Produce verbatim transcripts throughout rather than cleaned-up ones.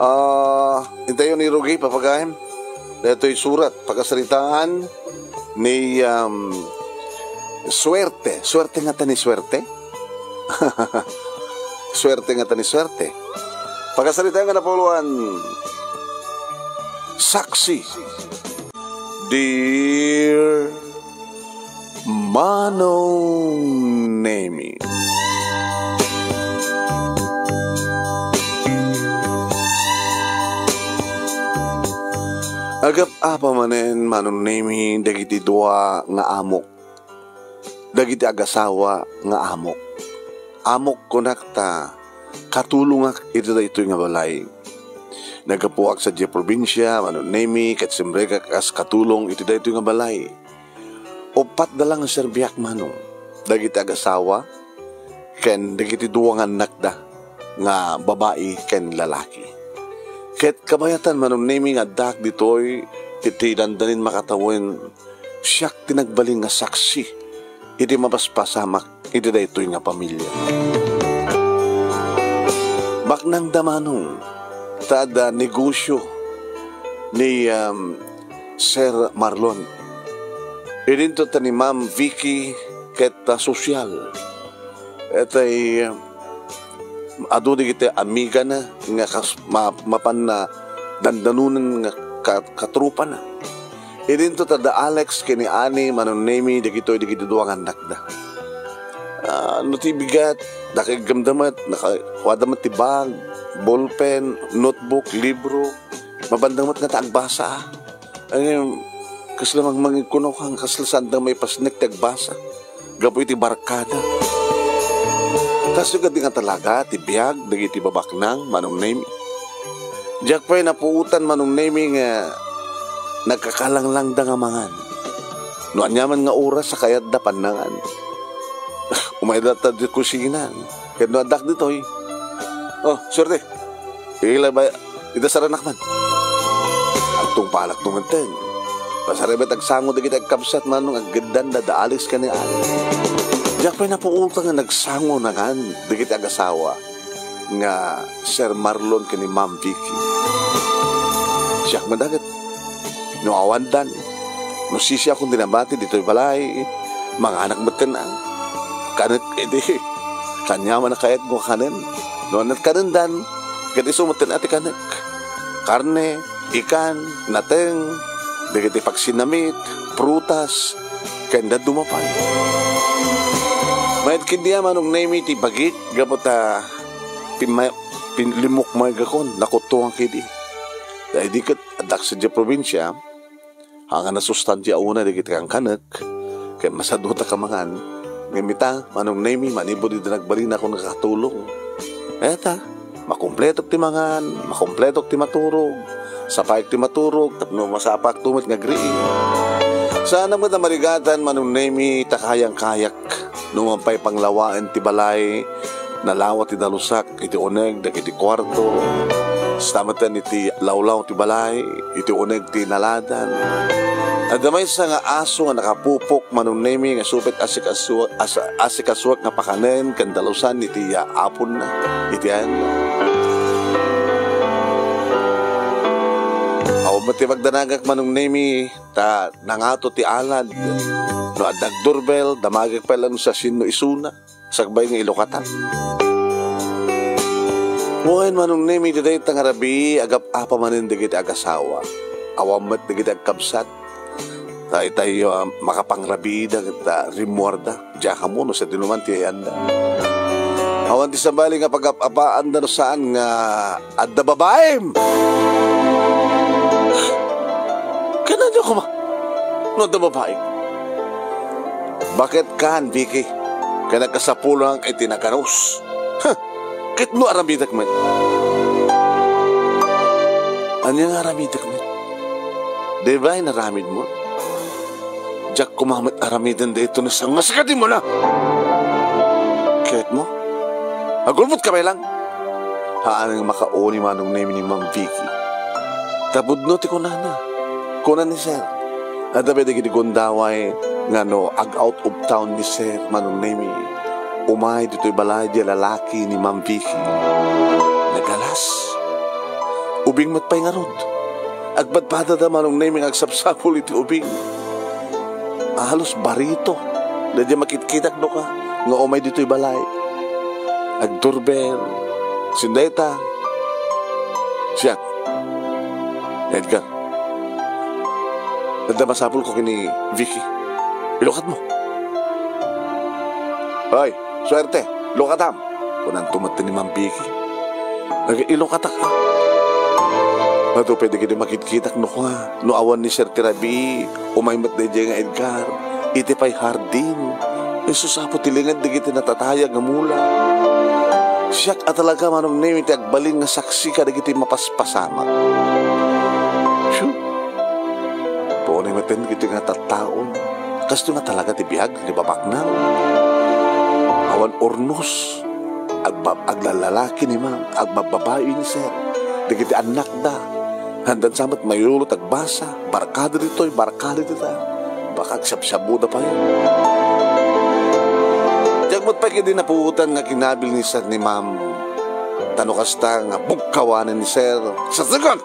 Ah, intayo ni Rugi, papagaem. Daytoy surat, pakasaritaan ni, um, Suerte. Suerte ngata ni Suerte? Suerte ngata ni Suerte. Pakasaritaan nga napuloan, Saksi. Dear Manong Nemi. Agap-apa manen, Manong Nemi, dagiti dua nga amok. Dagiti agasawa nga amok. Amok kunak ta katulongak iti daytoy nga balay. Naggapuak sadiay probinsia, Manong Nemi, ket simrekak kas katulong iti daytoy nga balay. Uppat da la nga serbiak, Manong, dagiti agasawa ken dagiti dua nga annakda nga babai ken lalaki. Ket kabayatan, Manong Nemi, nga addaak ditoy iti dandanin makatawen, siak ti nagbalin nga saksi iti mapaspasamak iti daytoy nga pamilia. Baknangda, Manong, ta adda negosio ni, um, Sir Marlon. Idinto ta ni Ma'am Vicky ket, ah, sosyal. Itay, um, adu dagiti amigana nga kas-, ma-, mapan na dandanonen nga ka-, katrupana. Idinto ta da Alex ken ni Annie, Manong Nemi, dagitoy dagiti dua nga annakda. Ah, no ti bigat, nakaiggem da met, nakakuada met ti bag, ballpen, notebook, libro. Mabanda met nga ta agbasa, ah. Ay, kasla mangmangikuno kan, kasla saan da maipasnek ti agbasa gapu iti barkada. Kastoy kadi nga talaga ti biag dagiti babaknang, Manong Nemi. Diak pay napuotan, Manong Nemi, nga nagkakalanglang da nga mangan. No aniaman nga oras a kayat da pannangan, umay da ta di kusina. Ket no addak ditoy, oh, suerte. Ila ba, ita saranak man. Agtungpalak tumenten. Pasaribet agsango dagiti agkabsat, Manong, aggeddan da, da Alex ken ni Alex. Diak pay napuotan nga nagsango nangan dagiti agasawa nga Sir Marlon ken ni Ma'am Vicky. Siak met daket. No awandan, no sisiakon ti nabati ditoy balay, manganak metten a. Kanek idi, kaniaman a kayatko a kanen. No ania ti kanendan, ket isu metten a ti kanek. Karne, ikan, nateng, dagiti pagsinamit, prutas, ken dadduma pay. Mayat ket dia, Manong Nemi, ti bagik, gapu ta pimma-, pin-, limmukmaygakon, nakuttoan kadi. Ta idi ket addak sadiay probinsia, haan nga nasustansiaona dagiti kankanek, ket masadutak a mangan. Ngem ita, Manong Nemi, manipud idi nagbalinakon nga katulong, eta, makumpletok ti mangan, makumpletok ti maturog, sapaek ti maturog, tapno masapakto met nga agriing. Saanak met a marigatan, Manong Nemi, ta kayang-kayak. No man pay panglawaen ti balay, nalawa ti dalusak iti uneg dagiti kuarto. Kasta metten iti lawlaw ti balay, iti uneg ti naladan. Adda maysa nga aso nga nakapupok, Manong Nemi, nga supit asikasu-, as-, asikasuak nga pakanen ken dalusan iti, ah, aponna, iti ayanna. Awan met ti magdanagak, Manong Nemi, ta nangato ti alad. No adda agdurbel, damagek pay laeng no siasino isuna. Sakbay nga ilukatak. Wen, Manong Nemi, iti dayta nga rabii, agap-apa manen dagiti agasawa. Awan met dagiti agkabsat. Ta itay, ah, makapangrabiida ket, ah, rimmuarda. Diak ammo no sadino man ti ayanda. Awan ti sabali nga pagap-apaanda no saan nga adda babaim. Ken ania koma no adda babaim? Baket kan, Vicky, ken nagkasapulan iti naganus. Huh! Ket no aramidek met? Ania nga aramidek met? Di ba inaramidmo? Diak koma met aramiden daytoy no saan nga sakadimona. Kayatmo? Agulmotka pay laeng. Haan nga makauni, Manong Nemi, ni Ma'am Vicky. Ta pudno ti kunana. Kuna ni Sir, adda pay dagiti gundaway nga no ag-out of town ni Sir, Manong Nemi, umay ditoy balay diay lalaki ni Ma'am Vicky. Nagalas. Ubing met pay ngarud. Agpadpadada Manong Nemi nga agsapsapul iti ubing. Halos barito. Daydiay makitkitak no ka nga umay ditoy balay. Agdurbel. Sino dayta? Siak. Edgar. Adda masapulko ken ni Vicky. Ilukatmo. Hoy, suerte. Lukatam. Kunanto met ni Ma'am Vicky. Nag-ilukatak. Natupay dagiti makitkitak no kua, no awan ni Sir ti rabii, umay met daydiay nga Edgar. Iti pay hardin. Isu, apo ti linged dagiti natatayag nga mula. Siak a talaga Manong Nemi ti agbalin nga saksi kadagiti mapaspasamak. Shoo. Puonay met dagiti nga tattaon. Kasto nga talaga ti biag ni babaknang. Awan urnos. Agbab-, aglallalaki ni Ma'am, agbabbabai ni Sir. Dagiti annakda. Handan sa met mayulot agbasa. Barkada ditoy, barkada dita. Baka agsabsabuda pay. Diak met pay kadi napuotan nga kinabil ni Sir ni Ma'am. Ta no kasta nga bugkawanen ni Sir. Sasagan!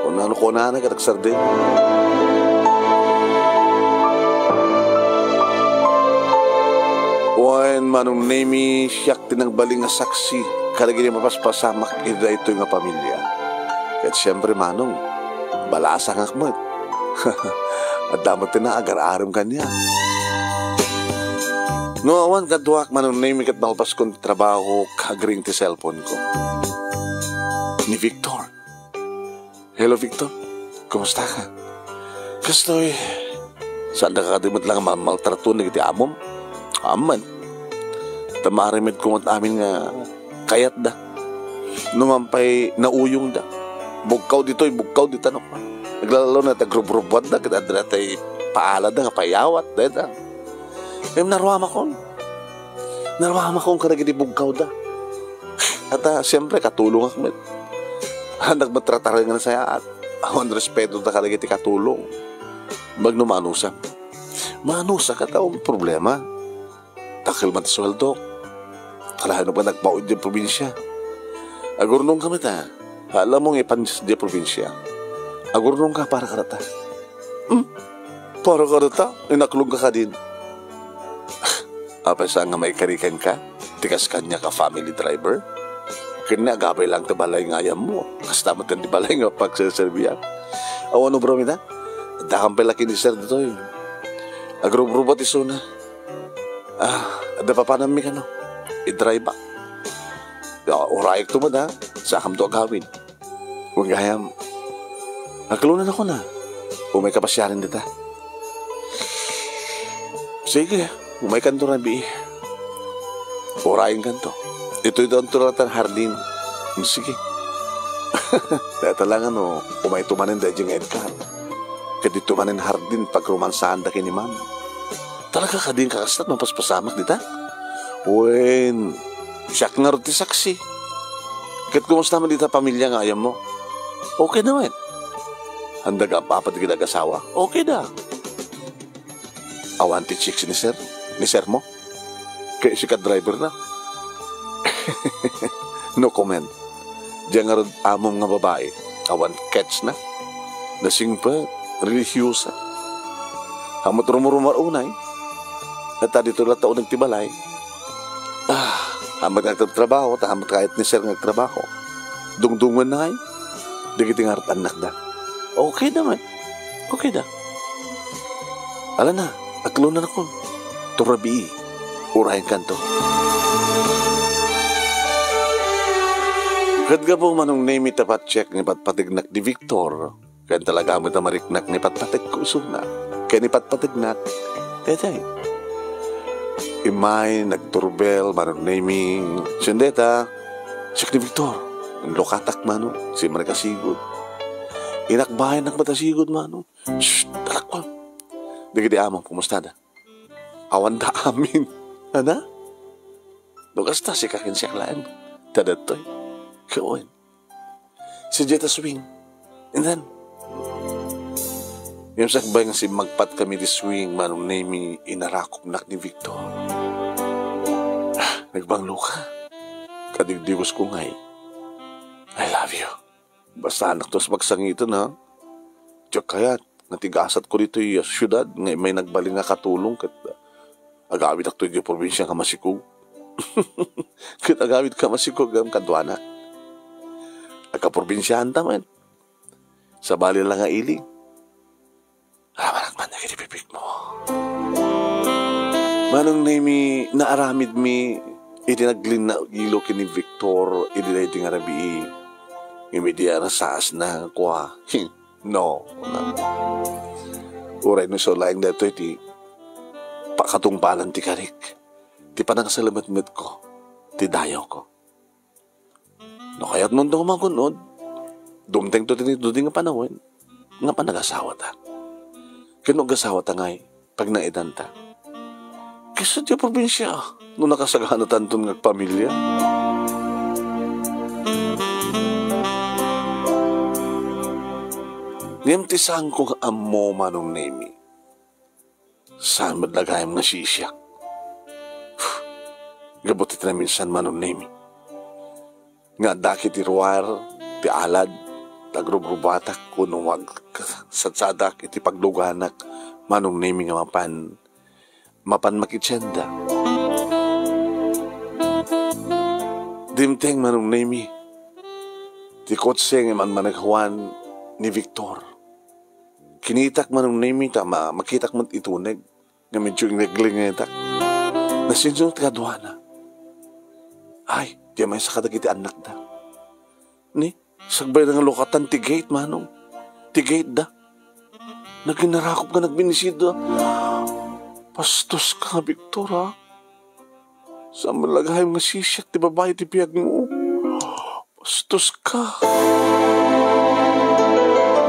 Kunana, kunana ket agsardeng. Wen, Manong Nemi, siak ti nagbalin nga saksi kadagiti mapaspasamak iti daytoy nga pamilia. Ket siempre, Manong, balasangak met. Adda met ti naagar-arem kaniak. No awan kaduak, Manong Nemi, ket malpaskon ti trabahok, agring ti cellphone ko. Ni Victor. Hello, Victor. Kumusta ka? Kastoy, saanda ka kadi met la nga mamaltraton dagiti amom? Amen. Ta maaramidko met amin nga kayatda. Numan pay nauyongda. Bugkaw ditoy, bugkaw dita, no? Naglalalo na, tagrubrubuatda, ket adda tay paalada nga payawat, dayta. Ngem naruamakon. Naruamakon kadagiti bugkawda. At, ah, siyempre, katulongak met. Handak met tartarengen sayaat. Awan respeto ta kadagiti katulong. Bagno maanusak. Maanusak, ket awan problema. Dakkel man ti sueldok. Kalayo no pa nagpao idiay probinsia. Agurnongka met, a. Alam mo nga ipan idiay probinsia. Agurnongka para kadata. Hmm? Para kadata? Inaklongka kadin. Apay sa nga maikari kenka? Ti kas kaniak a family driver? Ken ni agabay lang ti balay nga ayammo. Kasta met ken ti balay nga pagserserbian. Awan obra mi da? Adda pay la ken ni Sir ditoy. Agrubrubat isuna. Ah, adda papanammi kano? Idrive-ak. Ya, urayekto met, a. Sakamto agawid. Wen gayam, aklonanakon a. Umayka pasiaren dita. Sige, umaykanto rabii. Urayenkanto. Itoy danto latta hardin. Sige. Dayta la nga no, umayto manen daydiay nga Edgar. Ket ditoy manen hardin pagromansaanda ken ni Ma'am. Talaga kadi nga kakasta ti mapaspasamak dita? Wen, siak ngarud ti saksi. Ket kumusta met dita pamilia nga ayammo? Okay da met. Anda nga apat dagiti agasawak? Okay da. Awan ti chicks ni Sir? Ni Sir mo? Kay sika driver na? No comment. Diay ngarud amom nga babai, awan ketsna. Nasingpet, relihiyosa. Ammo't rumurumar unay. Ket ta ditoy latta uneg ti balay. Ah, ammo't nga agtrabaho, ta ammo't kayat ni Sir nga agtrabaho. Dungdungen na ngay. Dagiti ngarud annakda. Okay da met. Okay da. Ala na, aklonanakon. Turabii, urayenkanto. Ket gapu Manong Nemi ta patchek nga ipatpategnak ni Victor, ken talaga met a mariknak nga ipatpategko isuna, ken ipatpategnak, daydiay. Immay nagturbel Manong Nemi, sendeta, check ni Victor, lukatak Manong, simrek a sigud. Inakbayannak met a sigud Manong. Shh, talakwan. Dagiti amom, kumusta da? Awan da amin. Ana? No kasta, sika ken siak laeng. Ta daytoy. Kawen. Si Jetta swing. And then, ngem sakbay nga simmagpat kami ti swing, Manong Nemi, inarakopnak ni Victor. Ah, nagbanglo ka. Kadigdigos ko ngay. I love you. Bastaanakto sa pagsangiten, ha? Diak kayat nga tigasatko ditoy siudad nga immay nagbalin nga katulong ket agawidakto idiay probinsia nga masikog. Ket agawidka masikog ngem kaduanak. Agkaprobinsiaanta met. Sabali la nga ili. Aramanak man dagiti bibigmo. Manong Nemi, naaramidmi iti naglinnaw ilo ken ni Victor idi daydi nga rabii. Ngem idi arasaasna, kua, "No. Uray no isu laeng daytoy ti pakatungpalan ti karik, ti panangasalemetmetko, ti dayawko." No kayatmonto nga magun-od, dumtengto ti nitudi nga panawen nga panagasawata. Ken no agasawata ngay, pagnaedanta. Kasta ti probinsia, no nakasaganatanton nga agpamilia. Ngem ti saanko nga ammo, Manong Nemi, saan met la gayam nga sisiak. Gapu ti naminsan, Manong Nemi, nga adda iti ruar ti alad, tagrubrubatak, kuno agsadsadak iti pagluganak, Manong Nemi, nga mapan, mapan makitienda. Dimteng, Manong Nemi, ti kotse nga manmanehoan ni Victor. Kinitak, Manong Nemi, ta ma-, makitak met ituneg nga medyo ineglingetak. Nasinsuno ti kaduana. Ay, diay maysa kadagiti annakda. Ni, sagbay na nga lukatan ti gate, Manong. Ti gate da. Naginarakop nga nagbinisit da. Bastos ka, Victor, ha? Saan met la gayam nga sisiak ti babai ti biagmo? Bastos ka.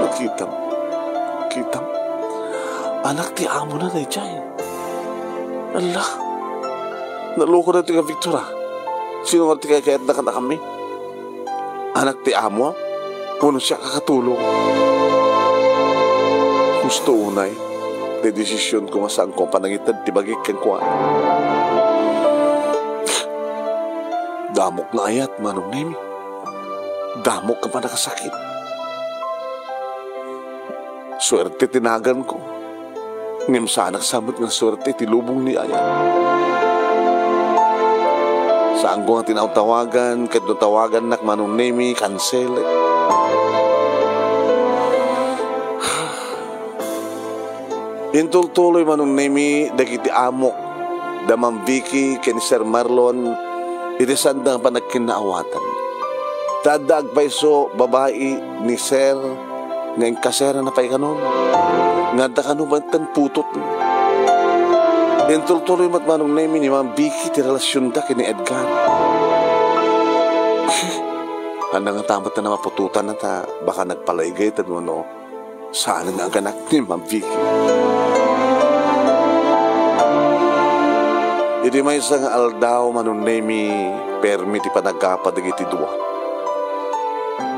Nakitam. Nakitam. Anak ti amona daydiay. Ala. Naloko na ti nga Victor, a. Sino nga ti kayatna kadakami? Anak ti amo? Wenno siak a katulong? Husto unay ti desisionko nga saanko a panangited ti bagik kenkuana. Damok nga ayat, Manong Nemi. Damok nga panakasakit. Suerte ti naganko. Ngem saanak sa met nga suerte ti lubong ni ayat. Saanko nga tinawtawagan, ket no tawagannak, Manong Nemi, kanselek. Intultuloy, Manong Nemi, dagiti amok da Ma'am Vicky ken ni Sir Marlon iti sanda nga panagkinnaawatan. Ta adda agpayso babai ni Sir nga inkaserana pay kanon, nga adda kano met ti putotna. Intultuloy met, Manong Nemi, ni Ma'am Vicky ti relasionda ken ni Edgar. Ania ngata met ti maputotanna ta baka nagpalaygaytan wenno saan nga aganak ni Ma'am Vicky. Idi maysa nga aldaw, Manong Nemi, permi ti panagapa dagiti dua.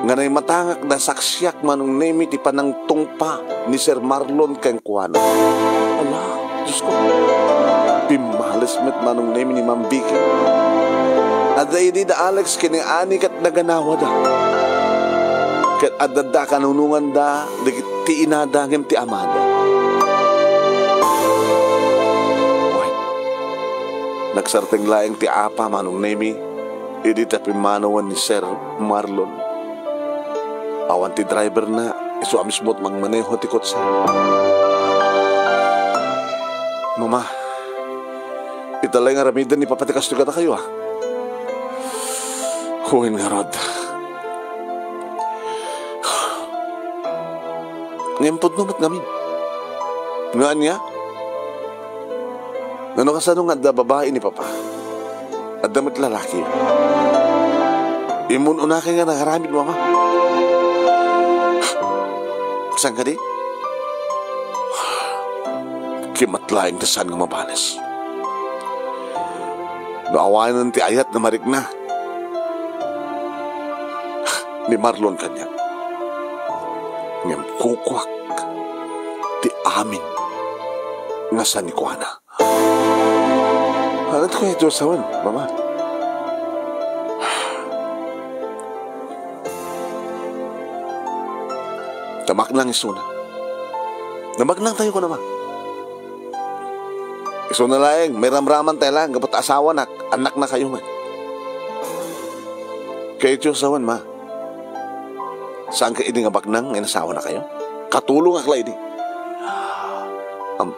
Nga naimatangak, nasaksiak, Manong Nemi, ti panangtungpa ni Sir Marlon kenkuana. Ala, Diosko, pimmales met, Manong Nemi, ni Ma'am Vicky. Adda idi da Alex ken ni Annie ket naganawada. Ket adda da kanunonganda dagiti inada ngem ti amada. Wen, nagsarteng laeng ti apa, Manong Nemi, idi ta pimmanawen ni Sir Marlon. Awan ti driverna, isu a mismo ti mangmaneho ti kotse. Mama, ita laeng aramiden ni Papa ti kastoy kadakayo, a. Wen ngarud. Ngem pudno met ngamin. Nga ania? Ngano kasano nga adda babai ni Papa? Adda met lalaki. Immun-unakay nga nangaramid, Mama. Saan kadi? Kimat laeng ta saan nga mabanes. No awanen ti ayat nga marikna ni Marlon kaniak. Ngem kukuak ti amin nga sanikuana. Halat ko ito sawen, Mama. Nabaknang isuna. Nabaknang tayo, kuna, ma. Isuna laeng, mairamraman tayo laeng, gapu ta asawanak, annakna kayo met. Kayatyo a sawen, ma. Saan ka idi nga baknang nga inasawa na kayo? Katulong ak la idi. Am,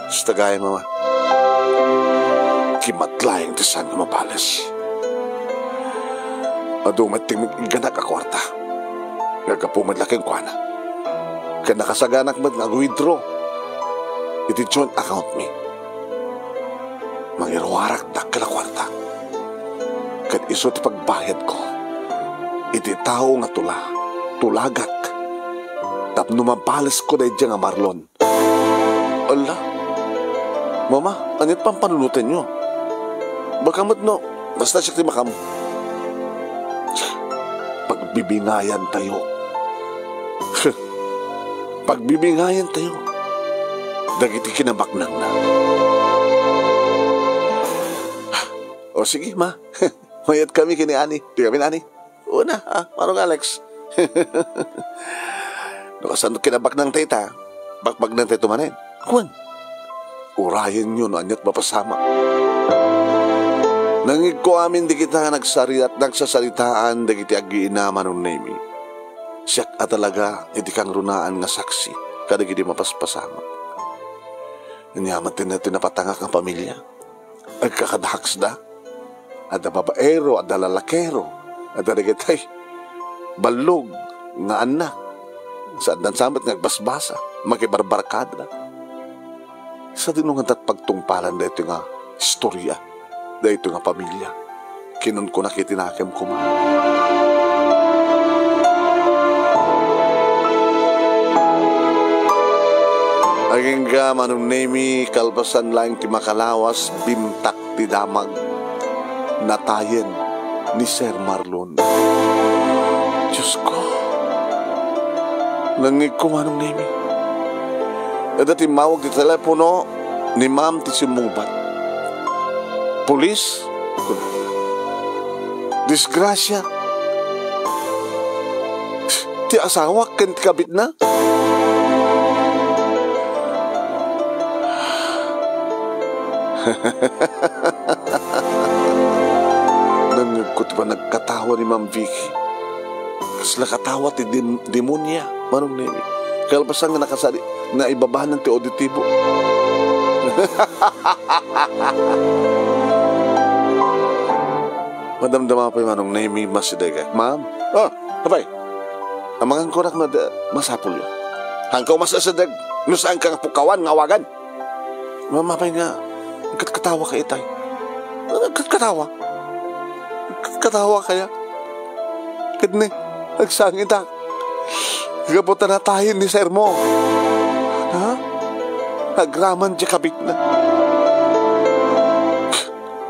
Basta gayam, Mama. Kimatlaeng ti saan nga mabales. Adu met ti igganak a kuarta. Nga gapu met la kenkuana. Ken nakasaganak met nga ag-withdraw iti joint account mi. Mangiruarak dakkel a kuarta. Ket isu ti pagbayadko iti tao nga tula, tulagak. Tapno mabalesko daydiay nga marlon. Ala, Mama, ania't pampanunotenyo? Baka met no, basta siak ti makam-, Pagbibingayan tayo. Pagbibingayan tayo dagiti kinabaknangna. O sige, ma. Mayat kami ken ni Ani. Di kami ni Ani. Una, ah, Manong Alex. No kasano kinabaknang tayo ta, bakbaknang tayo manen. Kuan. Urayenyo no ania't mapasamak. Nangngegko amin dagita nga nagsariat, nagsasaritaan dagiti agina, Manong Nemi. Siak a talaga iti kangrunaan nga saksi kadagiti mapaspasamak. Ania met ti napatangak nga pamilia? Agkakadahaksda. Adda babaero, adda lalakero, adda dagitay ballog nga annak. Saan sa met nga agbasbasa, makibarbarkada. Sadino ngata't pagtungpalan daytoy nga istoria, daytoy nga pamilia? Kinunkunak iti nakemko, ma. Agingga, Manong Nemi, kalpasan laeng ti makalawas, bimtak ti damag. Natayen ni Sir Marlon. Diosko, nangngegko, Manong Nemi. Adda timmawag ti telepono ni Ma'am ti simmungbat. Pulis? Disgrasia. Ti asawak ken ti kabitna? Nangngegko ti panagkatawa ni Ma'am Vicky. Kasla katawa ti dem-, demonia, Manong Nemi. Kalpasan nga nakasadi, naibabanan ti auditibo. Madamdama pay, Manong Nemi, masidegak. Ma'am? Oh, apay? Amangan ko rak no, da-, masapulyo. Haanka masideg, no saanka nga pukawan nga awagan. Ma'am, apay nga, agkatkatawa ka itay? Agkatkatawa? Agkatkatawa kaya? Ket ni, agsangitak. Gapu ta natayen ni Sir mo. Ha? Agraman ti kabitna.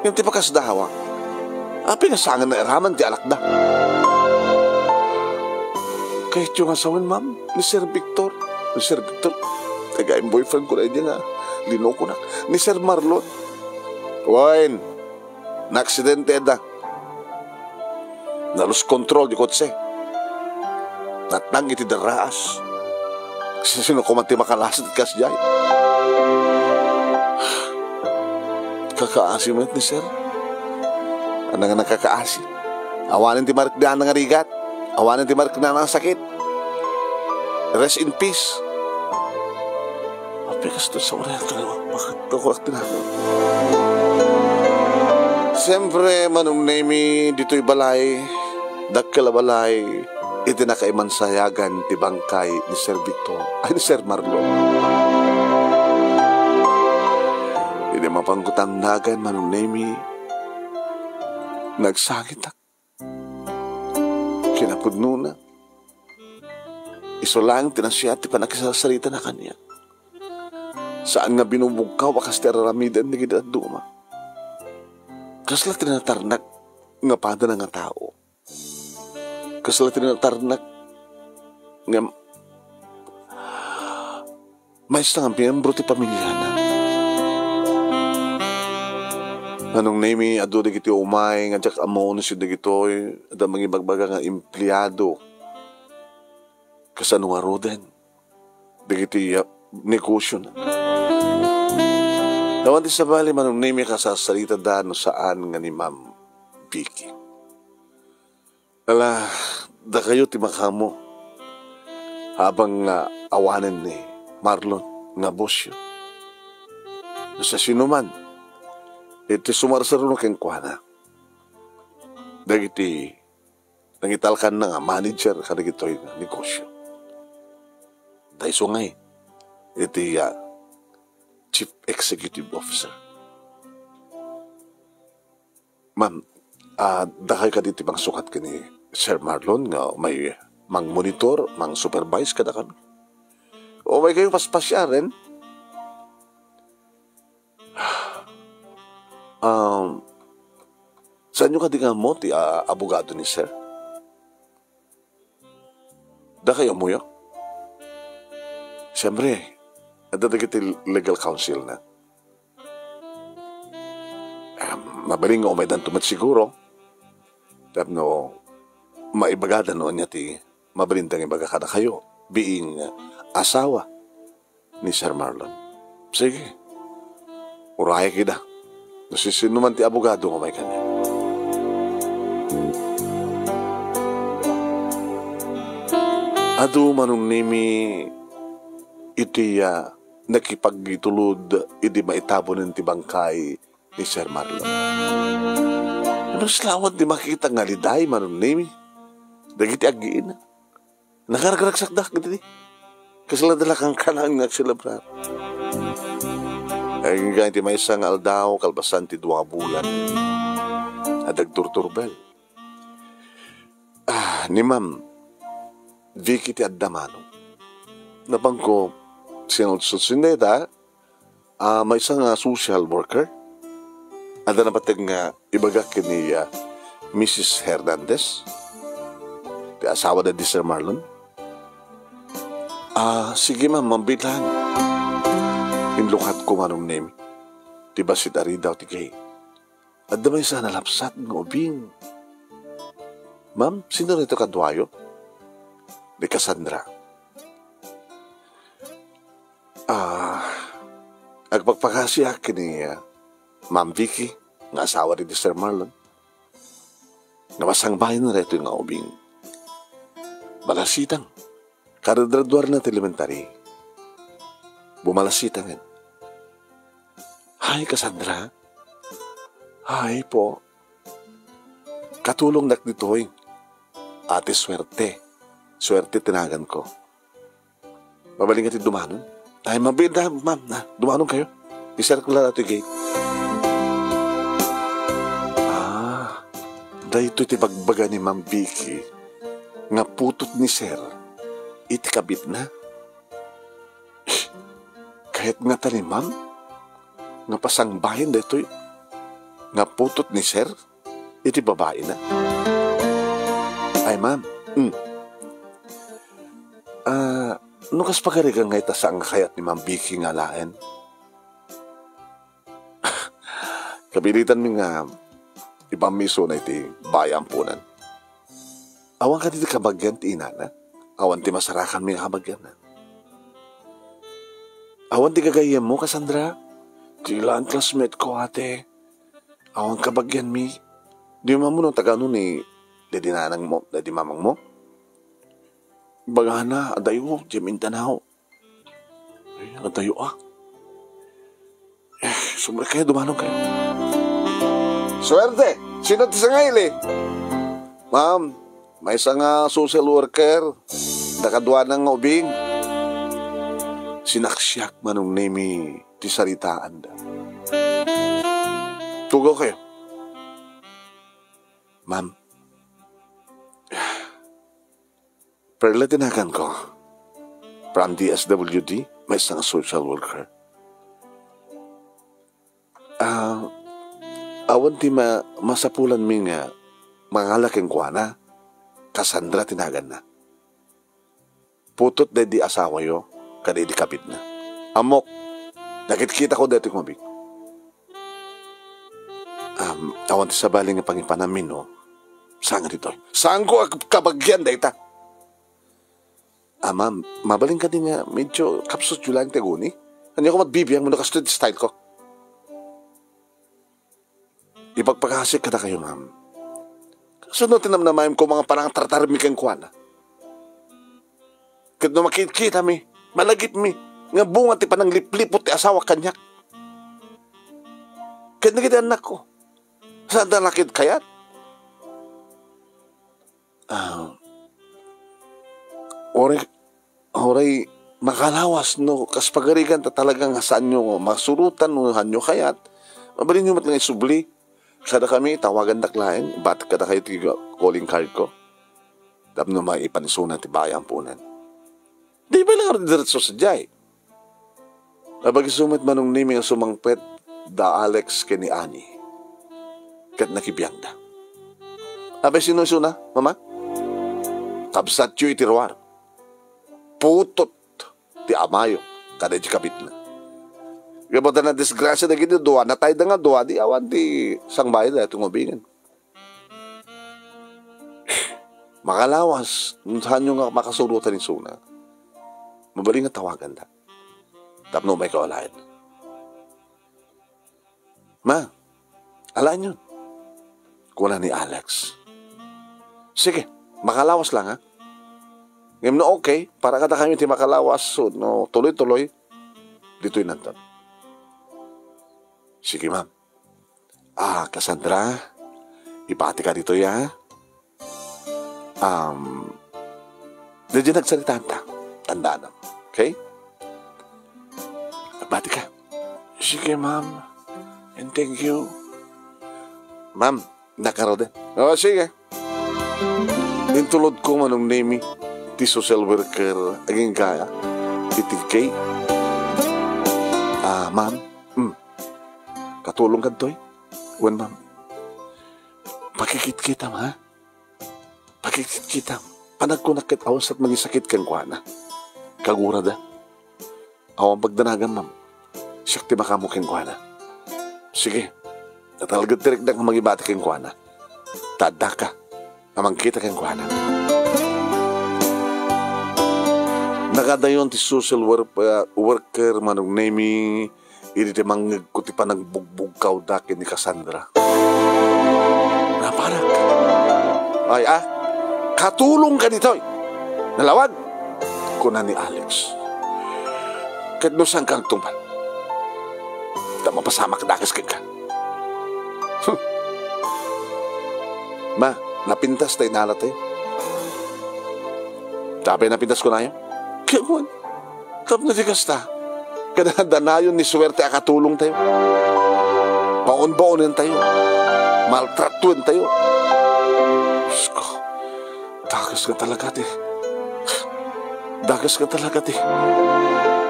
Ngem ti pakasdawa, apay nga saan nga nairaman ti alakda? Kayatyo nga sawen, ma'am, ni Sir Victor. Ni Sir Victor, nagayam boyfriend ko na idi nga linukonak. Ni Sir Marlon. Wen, naaksidente da. Na-lose control ti kotse. Natnang iti daraas. Sino koma ti makalasat kasdiay? Kakaasi met ni Sir. Ania nga nakakaasi? Awanen ti mariknana nga rigat. Awanen ti mariknana nga sakit. Rest in peace. Apay kastoy sa oras nga bakit ako tinatawag? Siyempre, Manong Nemi, ditoy balay, dakkel a balay, iti nakaimansayagan ti bangkay ni Sir Victor, ay, ni Sir Marlon. Idi mapanggutang nagan, Manong Nemi, nagsangitak. Kinapudnona, isu laeng ti nasayaat ti pannakisarsaritana kaniak. Saan nga binubugkaw a kas ti ar-aramiden dagiti dadduma. Kasla ti natarnak nga padana nga tao. Kasla ti natarnak nga maysa nga miyembro ti pamiliana. Manong Nemi, adu dagiti umay nga diak ammo no sino dagitoy, adda mangibagbaga nga empleado. kasano ngaruden dagiti, ah, negosiona. Awan ti sabali, Manong Nemi, a kasasaritada no saan nga ni Ma'am Vicky. Ala, dakayo ti makaammo. Habang nga awanen ni Marlon nga bosyo. No siasinoman, iti sumarsaruno kenkuana. Dagiti nangitalkanna nga manager kadagitoy nga negosyo. Dayso ngay, iti, ah, Chief Executive Officer. Ma'am, ah, dakayo kadi ti mangsukat ken ni Sir Marlon nga may mangmonitor, mangsupervise kadakami? O may kayo paspasiaren? Um, saanyo kadi nga ammo ti, ah, abogado ni Sir? Dakayo ammoyo? Siyempre, adda dagiti legal counsel na. Ah, mabalin nga umaydanto met siguro. Tapno maibagada no ania ti mabalinda nga ibaga kadakayo, being asawa ni Sir Marlon. Sige. Urayek ida. No sisinoman ti abogado nga may kaniak. Adu, Manong Nemi, iti, ah, nakipagitulod idi maitabonen ti bangkay ni Sir Marlon. Mas lawan ti makita nga liday, Manong Nemi, dagiti aggiina. Nakaragragsakda dagiti. Kasla da la kankanayon nga agselebrar. Agingga iti maysa nga aldaw, kalpasan ti dua a bulan a dagturturbel. Ah, ni Ma'am Vicky ti adda, Manong. Napangko, sinulsol sineda, ah, maysa nga social worker. Adda napateg nga ibaga ken ni, ah, Missus Hernandez, ti asawa da di Sir Marlon. Ah, sige, ma'am, mabiit laeng. Inlukatko, Manong Nemi, ti bassit a ridaw ti gate. Adda maysa a nalapsat nga ubing. Ma'am, sino daytoy kaduayo? Ni Cassandra. Ah, agpakpakasiak ken ni, ah, Ma'am Vicky, nga asawa ni Sir Marlon. Nga masangbayenna daytoy nga ubing. Balasitang. Karadraduarna ti elementary. Bumalasitang. Hi, Cassandra. Hi po. Katulongnak ditoy. Ate Suerte. Suerte ti naganko. Mabalin nga ti dumanon? Ay, mabiit na, ma'am. Na, dumanon kayo. Isarko la daytoy gate. Ah, daytoy ti bagbaga ni Ma'am Vicky nga putot ni Sir iti kabitna. Kayat ngata ni Ma'am nga pasangbayen daytoy nga putot ni Sir iti babaina? Ay, ma'am. Mm. Ah, no kas pagarigan nga ita, saan nga kayat ni Ma'am Vicky nga alaen? Kapilitanmi nga ipammisona iti baay a amponan. Awan kadi ti kabagian ti inana? Awan ti masarakanmi nga kabagianna? Awan ti gagayyemmo, Cassandra? Ti ilan classmate ko, ate. Awan kabagianmi. Di mo ammo no tagano ni daddy nanangmo, daddy mamangmo? Bagana, adayo, diay Mindanao. Ay, adayo, ah. Eh, sumrek kayo, dumanon kayo. Suerte! Sino ti sangaili? Ma'am, maysa nga social worker, dakaduana nga ubing. Sinaksiak, Manong Nemi, ti saritaanda. Tugaw kayo. Ma'am, Perla ti naganko. From D S W D, maysa nga social worker. Ah, awan ti ma-, masapulanmi nga mangala kenkuana. Cassandra ti naganna. Putot daydi asawayo, kada idi kabitna. Ammok, nakitkitak daytoy nga ubing. Um, awan ti sabali nga pangipanammi no saan nga ditoy. Saanko a kabagian dayta. Ah, ma'am, mabalin kadi nga medyo kapsutyo laeng ti aguni? Ania ko met bibiang no kastoy ti style ko? Ipakpakasik kadakayo, ma'am. Kasano ti namnamaem ko nga panangtartaremmi kenkuana? Ket no makitkitami, malagipmi, nga bunga ti pananglipliput ti asawa kaniak. Ket dagiti annakko, saanda la ket kayat? Ah, uray, uray makalawas no kas pagarigan ta talaga nga saanyo masurotan no saanyo kayat, mabalinyo met nga isubli kadakami, tawagandak laeng, ibatik kadakayo ti calling card ko. Tapno maipanisuna ti bayam punen. Di ba lang diretso sadiay? Abag isu met Manong Nemi nga sumangpet da Alex ken ni Ani. Ket nakibiangda. Apay sino isuna, mama? Kabsatyo iti ruar. Putot ti amayo kada iti kabitna. Gapu ta nadisgrasya dagiti dua, natayda nga dua, di awan ti sangbayo daytoy nga ubingen. Makalawas, no saanyo nga makasurotan isuna, mabalin nga tawaganda. Tapno umaykayo alaen. Ma, alaenyon, kuna ni Alex. Sige, makalawas lang, ha? Ngem no okay, para kadakayo ti makalawas, so, no tuloy-tuloy, ditoy nanton. Sige, ma'am. Ah, Cassandra, ibati ka ditoy, ha? Um, daydiay nagsaritaanta. Tandaanam. Okay? Ibati ka. Sige, ma'am. And thank you. Ma'am, nakaruden. Oh, sige. Intulod ko Manong Nemi, ti social worker, aging kaya, iti gate. Ah, ma'am. Hmm. Katulong kadtoy? Wen, ma'am. Pakikitkitam, ha? Pakikitkitam. Panagkunak ket awan sa mangisakit kenkuana. Kagurada. Awan pagdanagan, ma'am. Siak ti makaammo kenkuana. Sige. Natalged ti riknak nga mangibati kenkuana. Ta addaka a mangkita kenkuana. Nakadayon ti social wor-, uh, worker Manong Nemi idi ti mangngegko ti panagbugbugkawda ken ni Cassandra. Naparak. Ay, ah, katulong ka ditoy. Nalawag, kuna ni Alex. Ket no saan ka agtungpal, ta mapasamak dakes kenka. Hmm. Ma, napintas ta inalatayo. Apay napintas kunayo? Ket wen, tapno di kasta, kadadanayon ni suerte a katulongtayo. Baon-baonentayo. Maltratuentayo. Diyos ko, dakes nga talaga ti, dakes nga talaga ti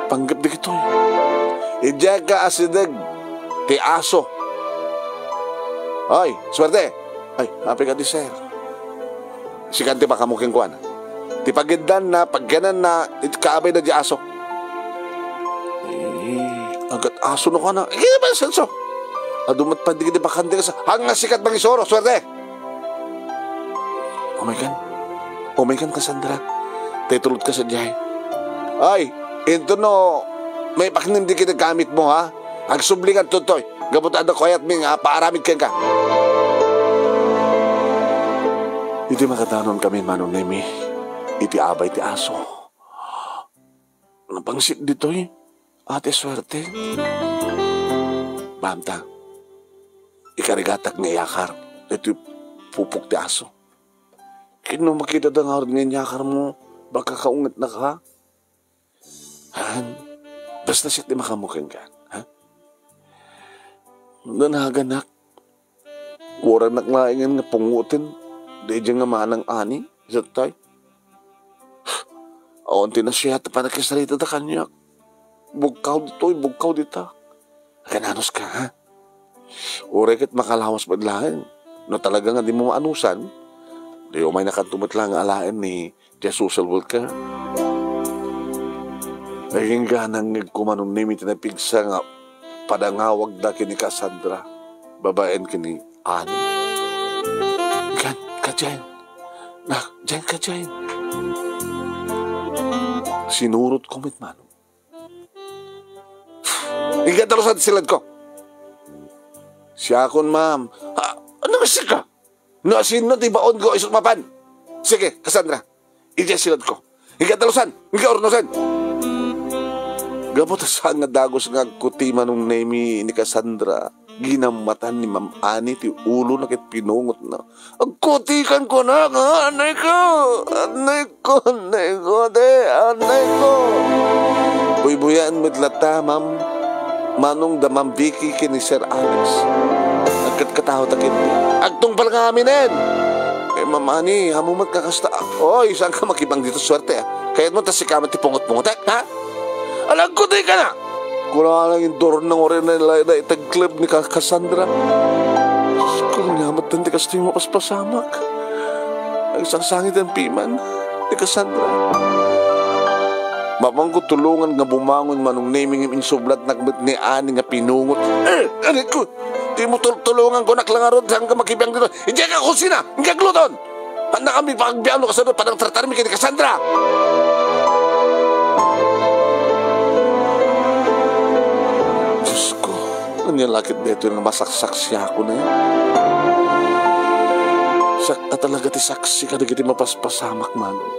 panggep dagitoy. Idiay ka asideg ti aso. Oy, suerte. Ay, apay kadi, sir? Sika ti makaammo kenkuana. Ti pagiddanna, pagyananna, iti kaabay na di aso. Eh, agat aso no kana. Eh, ba senso? Adu met pay dagiti bakante kas, haan nga sika ti mangisuro, suerte! Umaykan. Umaykan, Cassandra. Tay tulod ka sadiay. Ay, intono, maipaknimdi iti gamitmo, ha? Agsubli ngarud toy, gapu ta adda kayatmi nga paaramid kenka. Idi makadanon kami, Manong Nemi, iti abay ti aso, napangsit ditoy, Ate Suerte. Bamta, ikarigatak nga iyakar iti pupok ti aso. Ket no makitana ngarud nga inyakarmo, baka kaungetnak, ha? Han, basta siak ti makaammo kenka, ha? Nanaganak, uray nak laengen nga pungoten, daydiay nga manang ani, isu tay. Awan ti nasiat a pannakisaritada kaniak. Bugkaw ditoy, bugkaw dita. Agananos ka, ha? Uray ket makalawas met laeng. No talaga nga dimo maanusan, di umaynakanto met laeng alaen ni Jesus el Volcan. Agingga nangngegko, Manong Nemi, ti napigsa nga padangawagda ken ni Cassandra, babaen ken ni Annie. Ken, kadiay. Nak, diay kadiay. Sinurotko met, Manong. Iga dalusan ti siledko. Siakon, ma'am. Ah, ano nga sika? No, asinno ti baonko, isut' mapan? Sige, Cassandra. Idiay siledko. Iga dalusan, iga urnosen. Gapu ta saan nga dagus nga agkuti Manong Nemi ni Cassandra, ginammatan ni Ma'am Annie ti ulona ket pinungotna. Agkutikan kunak, ha? Anay ko! Anay ko! Anay ko, de! Anay ko! Buybuyaen met latta, Ma'am. Manong da Ma'am Vicky ken ni Sir Alex. Nagkatkataoda ketdi. Agtungpal nga aminen! Eh, Ma'am Annie, amo met nga kasta. Oy, saan ka makibang dito, suerte, ah? Kayat mo ta sika met ti pungot-pungotek, ha? Alagko ti kana! Kuna lang indurna nga uray na, na, na itagkleb ni Ka-, Cassandra. Diyos ko, nga met ti kastoy mapaspasamak. Agsangsangit ang piman ni Cassandra. Mapanko tulongan nga bumangon Manong Nemi ngem insublatnak met ni Annie nga pinungot. Eh, anak ko, di mo tul-, tulongan kunak lang arod, saan ka makibiang dito? Idiay ka kusina, nga agluton! Ania kami pagbiano kasano panang tratarmi ken ni Cassandra? Diyos ko, ania la ket daytoy nga masaksaksiakon, eh? Siak a talaga ti saksi kadagiti mapaspasamak, Manong.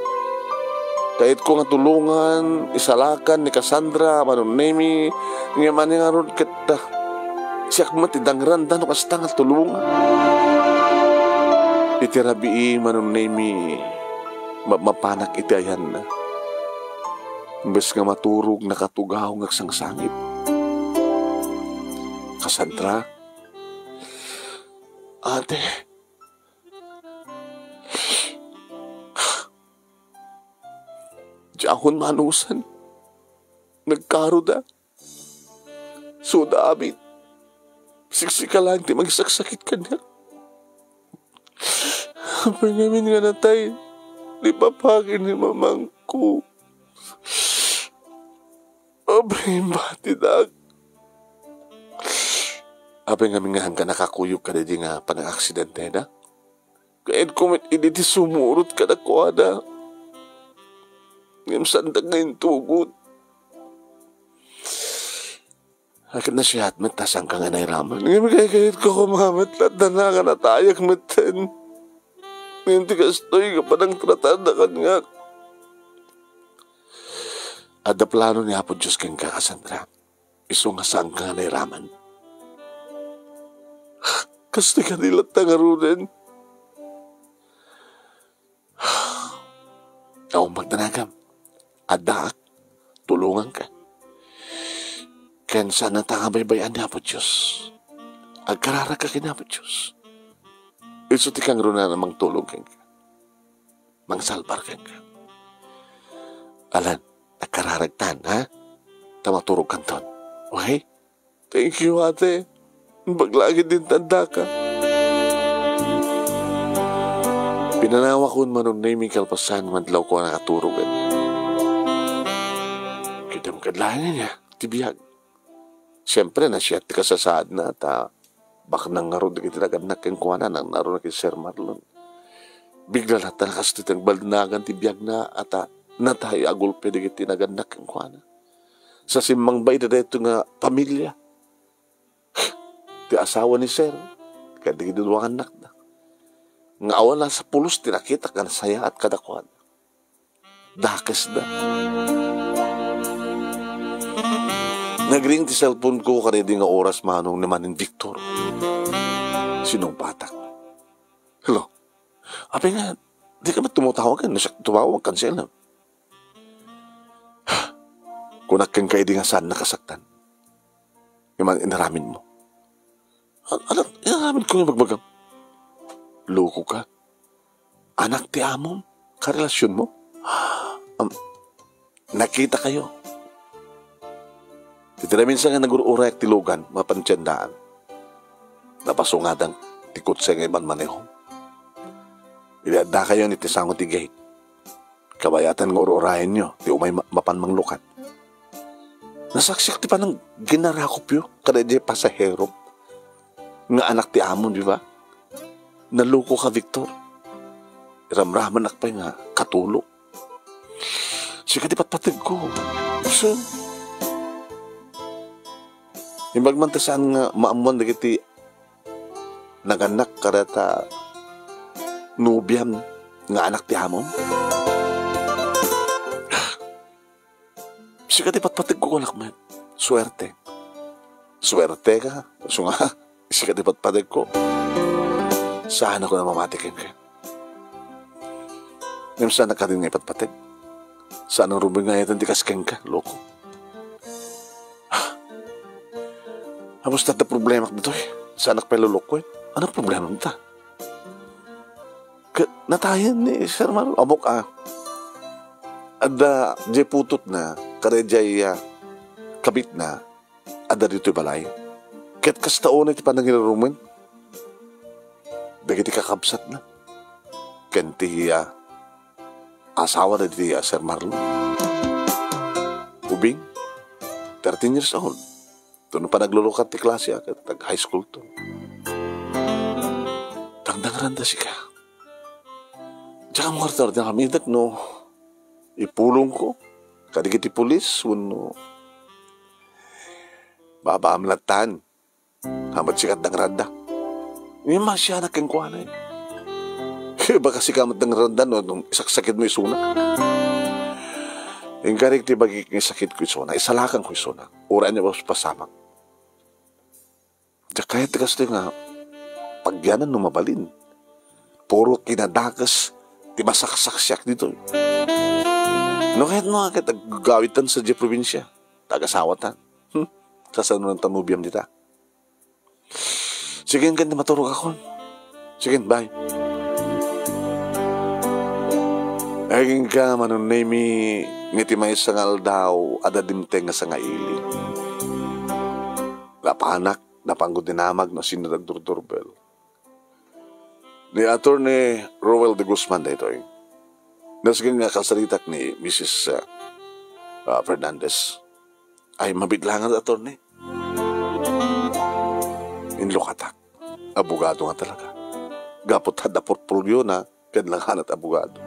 Kayatko nga tulongan, isalakan ni Cassandra, Manong Nemi, ngem ania ngarud ket, ah, siak met ti dangranda no kasta nga tulongan. Iti rabii, Manong Nemi, mapmapanak iti ayanna. Imbes nga maturog, nakatugaw nga agsangsangit. Cassandra? Ate? Diakon manusan. Nagkaroda. Suda amin. Siksika laeng ti mangisaksakit kaniak. Apay ngamin nga natay ni papa ken ni mamangko? Apay imbatidak? Apay ngamin nga saan ka nakakuyog kadaydi nga panangaksidenteda? Kayatko met idi ti sumurot kadakuada. Ngem saandak nga intugot. Ket nasiat met ta saan ka nga nairaman. Ngem kay-, kayatko koma met latta nga natayak metten. Ngem ti kastoy nga panangtratada kaniak. Adda plano ni Apo Dios kenka, Cassandra. Isu nga saan ka nga nairaman. Kastoy kadi latta ngaruden. Awan pagdanagam. Addaak, tulonganka. Ken saanna ta nga baybay-an ni Apo Dios. Agkararagka ken Apo Dios. Isu ti kangrunaan a mangtulong kenka. Mangsalbar kenka. Alan, agkararagtan, ha? Ta maturogkanton. Okay? Thank you, ate. Imbag la ket din tandaka. Pinanawakon Manong Nemi kalpasan, madlawko a nakaturogen. Kitam kad laeng niya, ti biag. Siyempre, nasiat ti kasasaadna, ta baknang ngarud dagiti nagannak kenkuana, nang ngarud ken Sir Marlon. Bigla latta nga kastoy ti nagbalnagan ti biagna, a ta natay a gulpe dagiti nagannak kenkuana. Sa simmangbay da daytoy nga pamilia. Ti asawa ni Sir, ken dagiti dua nga annakda. Nga awan la sa pulos ti nakitak nga nasayaat kadakuada. Dakesda. Nagring ti cellphone ko kadaydi nga oras, Manong, ni Manen Victor. Sinungbatak. Hello? Apay nga, di ka met tumutawag, no siak tumawag, cancel na. Kunak kenka idi nga saan nakasaktan. Iman inaramid mo. A-, anak, inaramid ko nga bagbagam. Loko ka. Anak ti amom? Karelasyon mo? Am, nakita kayo. Ti, ti naminsan nga nagur-urayak ti lugan, mapan tiendaan. Napasungadan ti kotse nga imanmaneho. Idi adda kayo iti sango ti gate. Kabayatan nga ur-urayenyo ti umay ma-, mapan manglukat. Nasaksiak ti panang ginarakopyo kadaydi pasahero nga anak ti amo, di ba? Naloko ka, Victor. Iramramanak pay nga katulo. Sika ti patpategko. Sir, imbag man ta saan nga maammoan dagiti nagannak kadata nobiam nga anak ti amom? Sika ti patpategko, kunak met. Suerte. Suerte ka. Isu nga, sika ti patpategko. Saan ako namamati kenka? Ngem saan ka din nga ipatpateg? Saan ang rumbeng nga ayatan ti kas kenka, loko? Hamus ta problema ditoy. Saan ak paluloko, eh? Ano problema ta? Ket natayen ni Sir Marlon. Amok a. Adda jay putotna, kada jay, ah, kabitna, adda ditoy balay. Ket kasta unay ti panangirurumen dagiti kakabsatna ken ti, ah, asawa dagiti, ah, Sir Marlon. Ubing, thirteen years old. Ito no panaglulukat ti klase, ah, ket tag-high school to. Dangdangranda sika. Diak ammo ti aramidak no ipulongko kadagiti pulis wenno babaam lattan. Hamat sika dangranda. Ngem masianak kenkuana, eh. Baka sika met dangranda no, no isaksakitmo isuna. Inkarik ti bagik nga isakitko isuna, isalakanko isuna. Uray ania pasamak. Diak kayat ti kastoy nga pagyanan no mabalin. Puro kinadakes ti masaksaksiak ditoy. No kayatmo nga ket aggawidtan sadiay probinsia, ta agasawatan. Hmm? Kasano nang tanubiam dita? Sige, ken ti maturogakon. Sige, bye. Agingga, Manong Nemy, nga iti maysa nga aldaw, adda dimteng nga sangaili. Napanak, napan gud dinamag no sino nagdurdurbel. Ni Attorney Roel de Guzman daytoy. Nasken nga kasaritak ni Missus, ah, ah, Fernandez. Ay, mabitlangan, Attorney. Inlukatak. Abogado nga talaga. Gapu ta adda portfoliona, ken langanat abogado.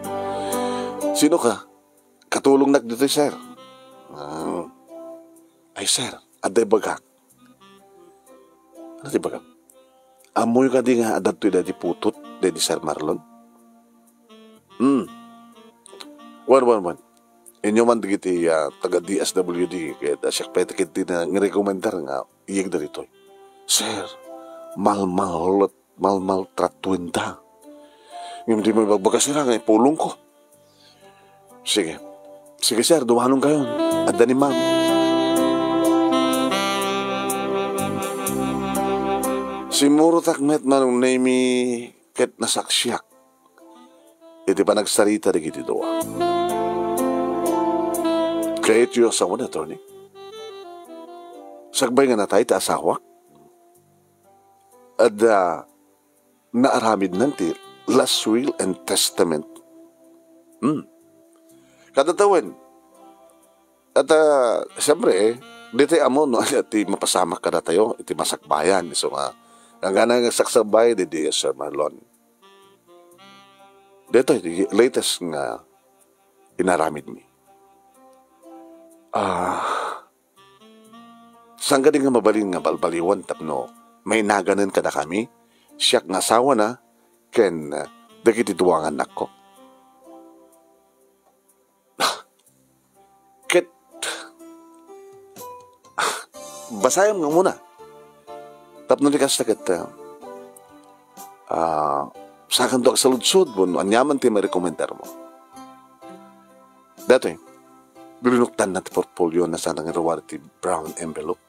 Sino ka? Katulongnak ditoy, sir. Ah. Ay, sir, adda ibagak. Ano ti ibagam? Ammoyo kadi nga adda ditoy daydi putot, daydi Sir Marlon? Hmm. Wen, wen, wen. Inyo man dagiti, ah, taga D S W D, ket, ah, siak pay ti nangrekomendar nga iyegda ditoy. Sir, malmal-, malmaltratuenda. Ngem dimo ibagbaga sira nga ipulongko. Sige. Sige, sir, dumanon kayon. Adda ni ma'am. Simmurotak met, Manong Nemy, ket nasaksiak iti panagsarita dagiti dua. Kayatyo asawan, attorney? Sakbay nga natay ti asawak, adda naaramidnan ti last will and testament. Hmm. Kadatawen, at, ah, siyempre, eh, di tayo ammo no ania ti mapasamak kadatayo, iti masakbayan, isu nga, nga nagsaksakbay, di, di Sir Marlon. Dito, iti latest nga inaramid mi. Ah, Saan kadi nga mabalin nga balbaliwan tapno mainaganen kadakami, siak nga asawana, ken, ah, dagiti dua nga annakko? Ket, basayam nga umuna. Tapno di kasta ket, ah, ah, sakanto agsaludsod, wenno aniaman ti mairekomendarmo. Datoy, linuktanna ti portfoliona sa nangiruar ti brown envelope.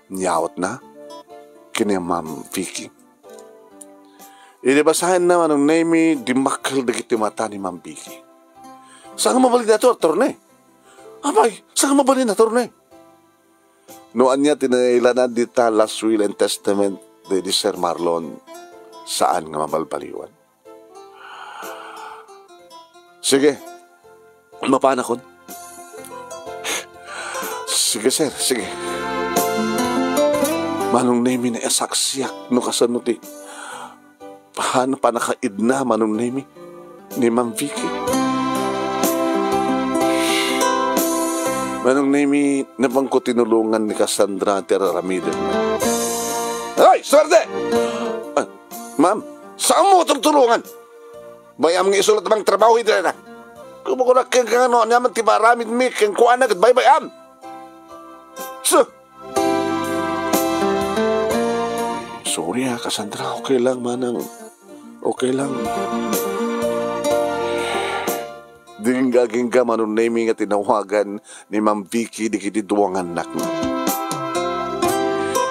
Niyawatna ken ni Ma'am Vicky. Idi basaenna, Manong Nemy, dimmakkel dagiti mata ni Ma'am Vicky. Saan nga mabalin daytoy, attorney? Apay, saan nga mabalin, attorney? No ania ti nailanad dita last will and testament daydi Sir Marlon, saan nga mabalbaliwan. Sige. Mapanakon. Sige, sir. Sige. Manong Nemy, naisaksiak no kasano ti pan-, panakaidna, Manong Nemy, ni Ma'am Vicky. Manong Nemi, napanko tinulongan ni Cassandra ti ar-aramidem. Ay, suerte! Ah, ma'am, saan mo tultulongan? Bay-am nga isulat amang trabaho iti na. Kumakunak ken kano, aniaman ti maaramidmi, ken kuana ket baybay-am. Sus! Sorry, ah, Cassandra. Okay lang, manang. Okay lang. Di agingga, Manong Nemi, nga tinawagan ni Ma'am Vicky dagiti dua nga annakna.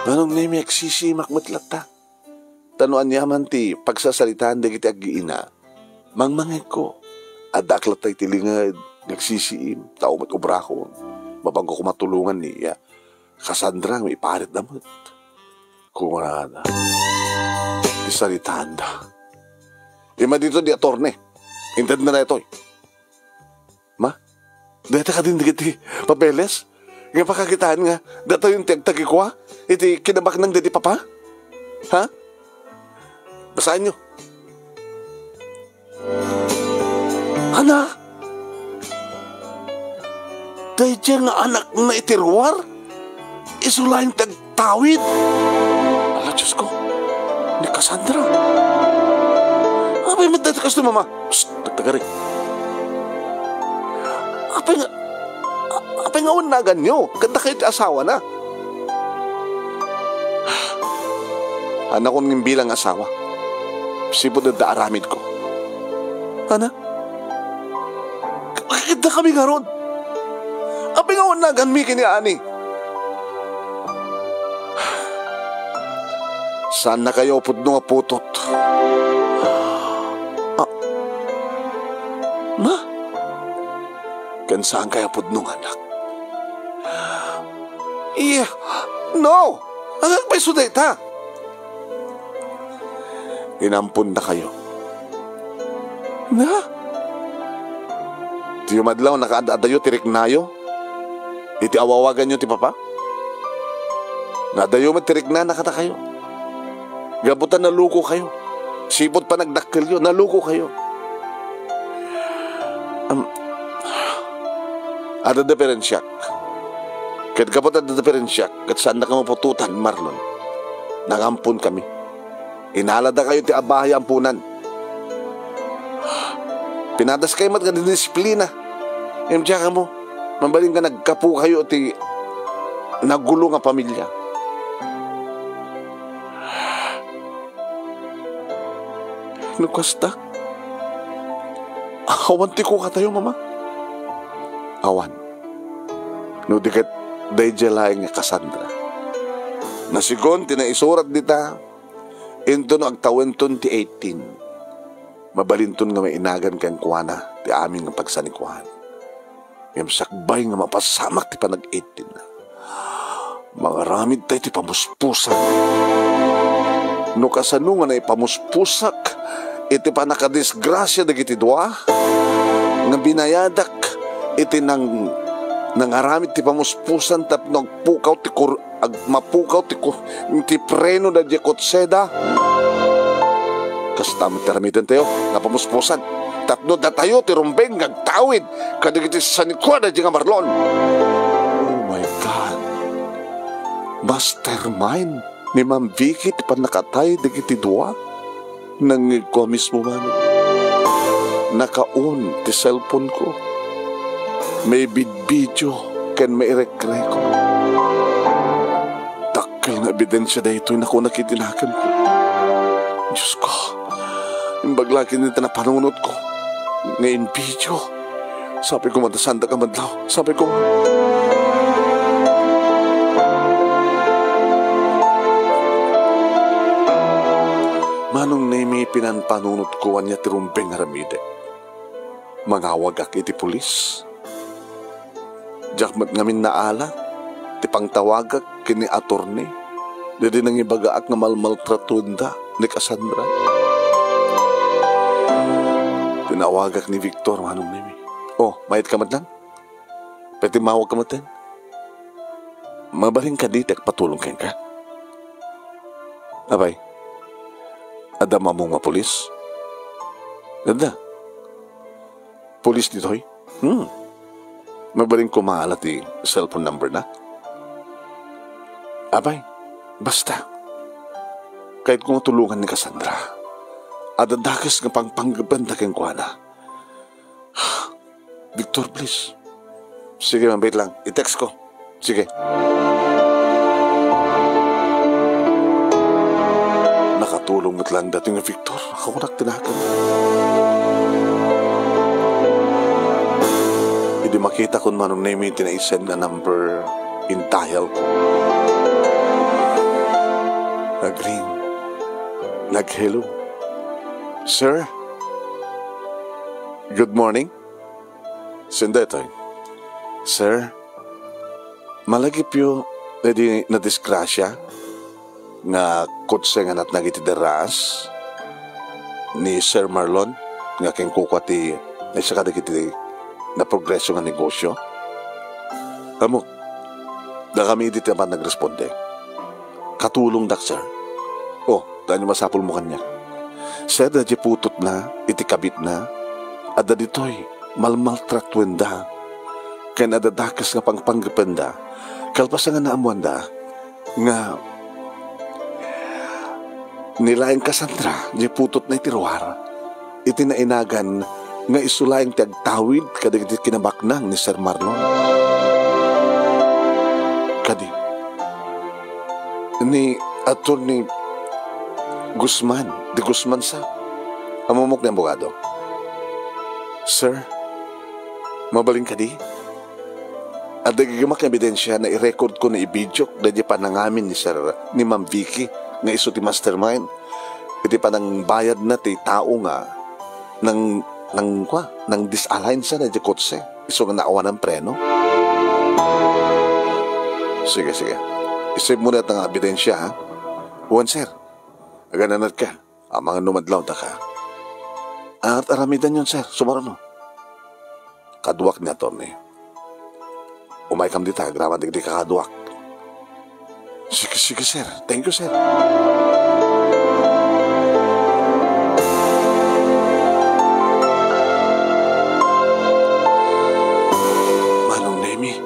Manong Nemi, agsisimak met latta. Ta no aniaman ti pagsasaritaan dagiti aggiina, mangmangegko. Addaak latta iti linged nga agsisiim, tao met obrakon. Mapanko koma tulongan ni, ah, Cassandra nga maiparitda met. Kunana, ti saritaanda. Ima dito di attorney. Intedna daytoy. Ma, dayta kadin dagiti papeles? Nga pakakitaan nga datayon ti agtagikua iti kinabaknang daydi papa? Ha? Basaenyo. Ana? Daydiay nga anakna iti ruar? Isu laeng ti agtawid? Ala, Diosko, ni Cassandra. Apay met dayta kastoy, Mama? Psst, tagtagari. Apay nga, a-, apay nga awan naganyo? Ket dakayo ti asawana. Annakon nga imbilang nga asawa. Sipud adda aramidko. Ana? Ket dakami ngarud. Apay nga awan naganmi ken ni Ani? Saannakayo a pudno nga putot. Ah. Ma? Ken saankayo a pudno nga anak? Iya. No! Anak pay isu dayta. Inamponnakayo. Na? Ti umadlaw, nakaad-adayo ti riknayo iti awawaganyo ti papa? Nga adayo met ti riknana kadakayo. Gapu ta nalukokayo. Sipud panagdakkelyo, nalukokayo. Am, adda diperensiak. Ket gapu ta adda diperensiak, ket saannakayo maputotan, Marlon. Nangamponkami. Inaladakayo ti abahay amponan. Pinadaskayo met nga didisiplina. Ngem diak ammo, mabalin nga naggapukayo ti nagulo nga pamilia. No kasta, awan ti kukatayo, Mama? Awan. No di ket, daydiay laeng nga Cassandra. Nasigun ti naisurat dita, inton no agtawenton ti eighteen, mabalinton nga mainagan kenkuana ti amin nga pagsanikuan. Ngem sakbay nga mapasamak ti panag-eighteen-na, mangaramidta iti pamuspusan. No kasano nga naipamuspusak iti pannakadisgrasia dagiti dua, nga binayadak iti nang-, nangaramid ti pamuspusan tapno agpukaw ti kur-, ag-, mapukaw ti ku-, ti preno daydiay kotseda. Kasta met ti aramidentayo nga pamuspusan tapno datayo ti rumbeng nga agtawid kadagiti sanikuana daydiay nga Marlon. Oh my God! Mastermind ni Ma'am Vicky ti pannakatay dagiti dua. Nangngegko a mismo manen. Naka-on ti cellphone-ko. Maibidbidio ken mairekreko. Dakkel nga ebidensia daytoy, nakunak iti nakemko. Diosko, imbag la ket iti napanunotko nga inbidio. Sapay koma ta saanda ka madlaw. Sapay koma. Manong Nemi, pinanpanunotko ania ti rumbeng nga aramidek. Mangawagak iti pulis. Diak met ngamin naala ti pangtawagak ken ni attorney, daydi nangibagaak nga malmaltratoenda ni Cassandra. Tinawagak ni Victor, Manong Nemi. Oh, mayat ka met lang? Pwede mawag ka met lang? Mabalin kadi ti agpatulong kenka? Apay, adda ammom nga pulis? Adda. Pulis ditoy? Hmm. Mabalin koma la ti cellphone number na? Apay, basta. Kayatko nga tulongan ni Cassandra. Adda dakes nga pangpanggependa kenkuana. Victor, please. Sige, ma'am, wait lang. I-text ko. Sige. Nakatulong met lang daytoy nga Victor. Ako nak tinagan. Idi makitakon Manong Nemi ti naisend nga number, in-dial ko. Nag-ring. Nag-hello. Sir? Good morning. Sino daytoy? Sir, malagipyo iti nadisgrasya nga kotse nga natnag iti derraas ni Sir Marlon nga kenkuko ti naisaka dagiti naprogreso nga negosio? Ammok, dakami idi ti apan nagresponde. Katulongdak, sir. O, danno masapulmo kaniak. Sir, daydiay putotna iti kabitna, adda ditoy malmaltratuenda, ken adda dakes nga pangpanggependa, kalpasan nga naammoanda nga ni laeng Cassandra, daydiay putotna iti ruar. Iti nainagan nga isu laeng ti agtawid kadagiti kinabaknang ni Sir Marlon. Kadi, ni Attorney Guzman, de Guzman sa, ammok ni abogado. Sir, mabalin kadi? Adda gigimak nga ebidensia, nairecord ko, naibidiok daydiay panangamin ni Sir, ni Ma'am Vicky nga isu ti mastermind iti panangbayadna ti tao nga nang, nang, kua, nang disalign sa daydiay kotse, isu nga naawanan preno. Sige, sige. I-save mo dayta nga ebidensia, ha? Wen, sir. Agananatka. Amangan no madlawtaka. At aramidenyon, sir, sumaruno. Kaduak ni attorney. Umaykam dita agraman dagiti kakaduak. Sige, sige, sir. Thank you, sir. Manong Nemi,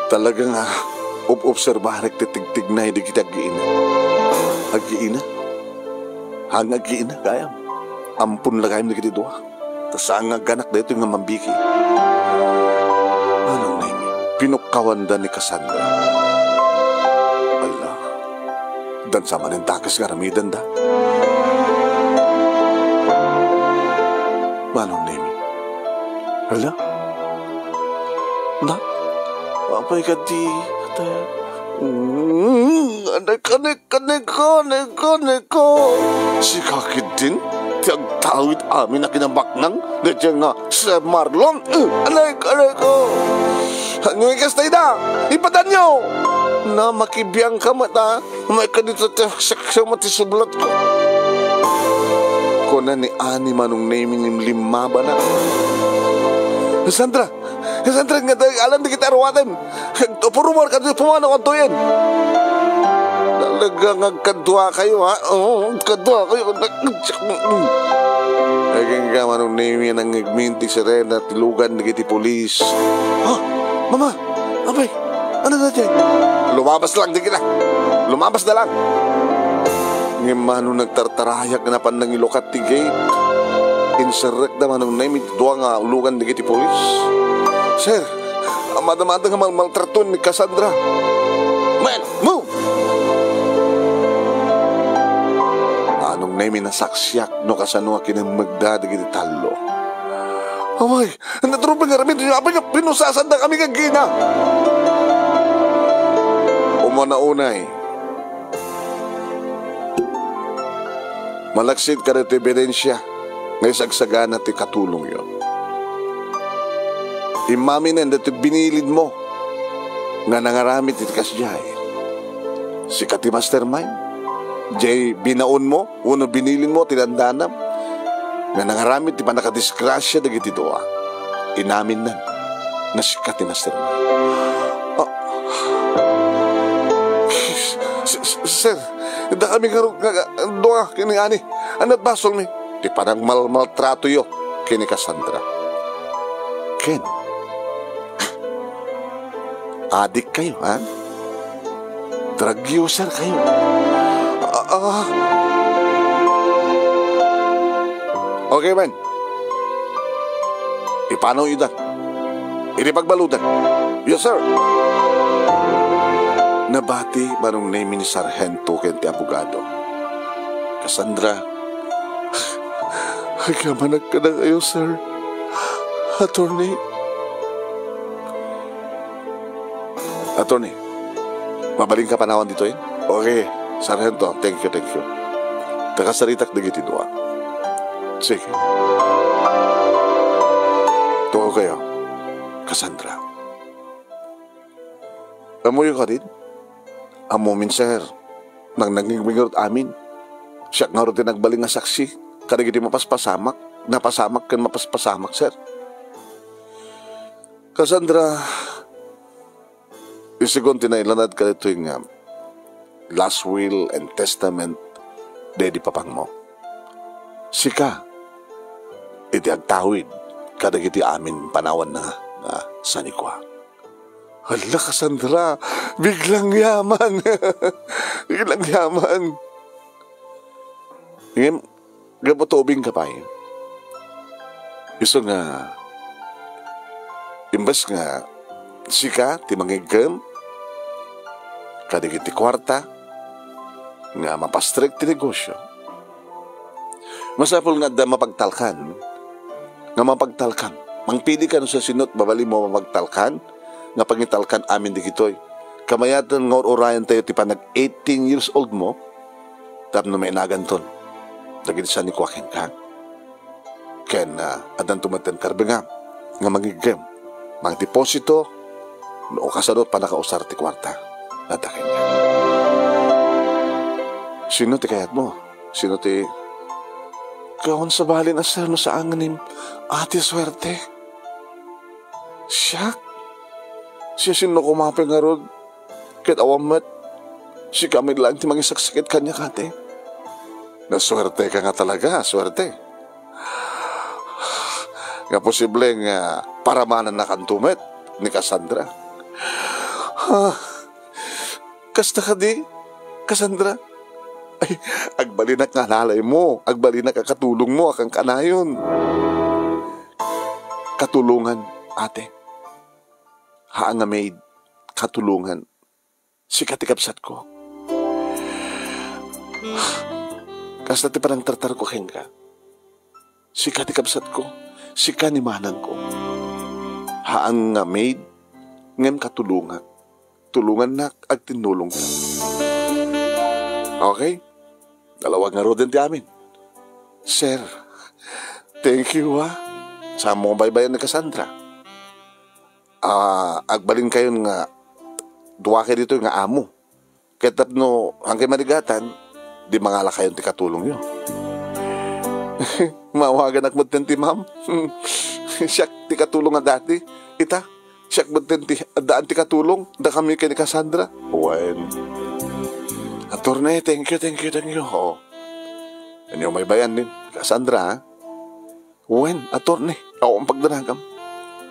talaga nga ob-obserbarek ti tigtignay dagiti aggiina. Aggiina? Haan nga aggiina gayam. Ampon la gayam dagiti dua. Ta saan nga agganak daytoy nga Ma'am Vicky? Manong Nemi, pinukkawanda ni Cassandra. Ala, dansa manen dakes nga aramidenda. Manong Nemi. Ala? Na? Apay kadi? Ata-, Mm, anak, anak, Kaneko, neko, neko. Sika ketdin ti agtawid amin a kinabaknang daydiay nga Sir Marlon. Eh, anak, kaneko. Ania kasta ida? Ipadanyo. Na makibiangka met, a? Umayka dita ti seksyon mo ti sublatko. Kuna ni Ani Manong Nemi ngem limmabana. Sandra, Sandra, nga alan dagiti aruatem. Purumar kadto pumanaw kadto yen. Talaga nga agkaduakayo, ha? Oo, agkaduakayo. Agingga Manong Nemi, nangngegmin ti sirena ti lugan dagiti pulis. Ha? Mama, apay, ania daydiay? Lumabas lang dagita. Lumabas da lang. Ngem Manong, nagtartarayak nga napan nangilukat ti gate. Inserrekda Manong Nemi ti dua nga ulugan dagiti pulis. Sir, amadamada nga malmaltraton ni Cassandra. Men, move! Manong Nemi, nasaksiak no kasano a kinemmegda dagiti tallo. Away, naturupen nga aramid, apay nga pinusasanda kami nga agina. Umuna unay. Malaksid kadagiti ebidensia nga isagsagana ti katulongyo. Immaminen dagiti binilin mo nga nangaramid iti kasdiay. Sika ti mastermind? Diay binaon mo wenno binilin mo ti dandanam nga nangaramid ti pannakadisgrasia dagiti dua. Inaminnan nga sika ti mastermind. Ah. S-, s-, sir, dakami ngarud nga, nga dua ken ni Ani. Ania ti basolmi? Ti panangmalmaltratoyo ken ni Cassandra. Ken, Adik kayo, ha? Drug user kayo. Ah, ah. Okay, man. Ipanaw ida. Idi pagbaludan. Yes, sir. Nabati manong Nemi ni Sarhento ken ti abogado. Cassandra, agyamanak kadakayo, sir. Attorney. Attorney, mabalinka panawan ditoy? Okay, Sarhento, thank you, thank you. Takasaritak dagiti dua. Sige. Tuo kayo, Cassandra. Ammoyo kadin? Ammomin, sir. Nang nangigmingarut amin. Siak ngarud ti nagbalin nga saksi kadagiti mapaspasamak, napasamak ken mapaspasamak, sir. Cassandra, isigon ti nailanad kaditoy nga last will and testament daydi papangmo. Sika iti agtawid kadagiti amin panawanna nga sanikua. Hala, Cassandra, biglang yaman. Biglang yaman. Ngem, gapu tubing ka pay. Isu nga, imbes nga sika ti mangiggem kadagiti kuarta nga mapastrek ti negosio, masapul nga adda mapagtalkan, nga mapagtalkan. Mangpili ka no siasino't mabalinmo mapagtalkan, nga pangitalkan amin dagitoy. Kamayaten nga ur-urayan tayo ti panag eighteen years old mo, tapno mainaganton dagiti sanikua kenka. Ken, ah, addanto met ti karbengam nga mangiggem, mangdeposito, no kasano pannakausar ti kuarta nga adda kenka. Sino ti kayatmo? Sino ti Kawan sabali na, sir, no saan nga ni Ate Suerte. Siak? Siasino koma pay ngarud? Ket awan met, sikami laeng ti mangisaksakit kaniak, ate. Nasuerte ka nga talaga, suerte. Nga posible nga paramanannakanto met ni Cassandra. Ah, kasta kadi, Cassandra? Ay, agbalinak nga alalaymo, agbalinak a katulongmo a kankanayon. Katulongan, ate. Haan nga maid, katulongan. Sika ti kabsatko. Kasta ti panangtartarko kenka. Sika ti kabsatko. Sika ni manangko. Haan nga maid, ngem katulongak. Tulongannak, agtinnulongka. Okay? Nalawag ngaruden ti amin. Sir, thank you, ha. Saanmo nga baybay-an ni Cassandra. Ah, agbalinkayon nga dua kayo ditoy nga amo. Ket tapno hankay manigatan, di mangalakayon ti katulongyo. Mawaganak metten ti ma'am. Siak ti katulong a dati. Ita, siak metten ti addaan ti katulong, dakami ken ni Cassandra. Wen. Attorney, thank you, thank you, thank you. Oo. Inyo umaybayan ni Cassandra, ha? Wen, attorney, awan pagdanagam.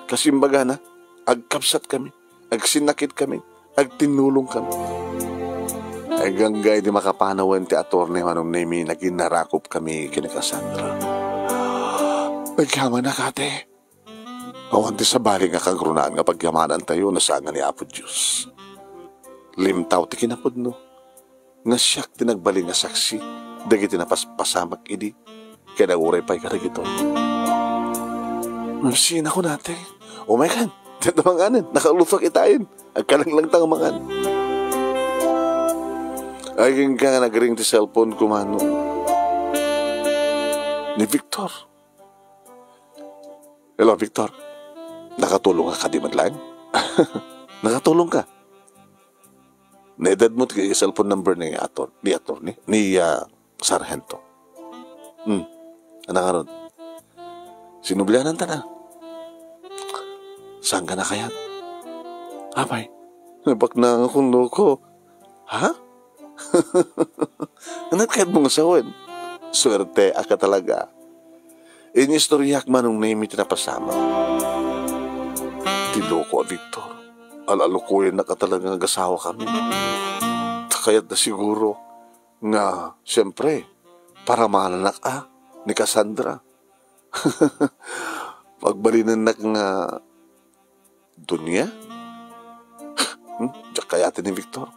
Kasimbagana, agkabsat kami, agsinnakit kami, agtinnulong kami. Agangga idi makapanawen ti attorney manong Nemi, naginarakop kami ken ni Cassandra. Agyamanak, ate. Awan ti sabali nga kagrunaan nga pagyamanantayo no saan nga ni Apo Dios. Limtaw ti kinapudno nga siak ti nagbalin nga saksi dagiti napaspasamak idi ket aguray pay kadagitoy. Mamsinak kunate. Oh my God! Dito manganen, nakalutok itayin. Agkalanglang ta nga mangan. Ay, ginka nga nagring ti cellphone ko, mano. Ni Victor. Hello, Victor. Nakatulong ka kadi man lang? Nakatulong ka? Naidad mo ti cellphone number ni ator, ni ator, ni, ni, ah, Sargento. Hmm. Anak aron. Sinublianan ta na. Saan ka na kayat? Apay, nabaknang akong loko. Ha? Anat kayat mong asawen? Swerte aka talaga. Inistoryak manong Nemi ti napasamak. Ti loko a Victor. al-alukuyennak a talaga nga agasawakami. Ta kayatna siguro nga, siyempre, paramananak a ni Cassandra. Pagbalinennak nga, "Dunia? Hmm, diak kayat ni Victor.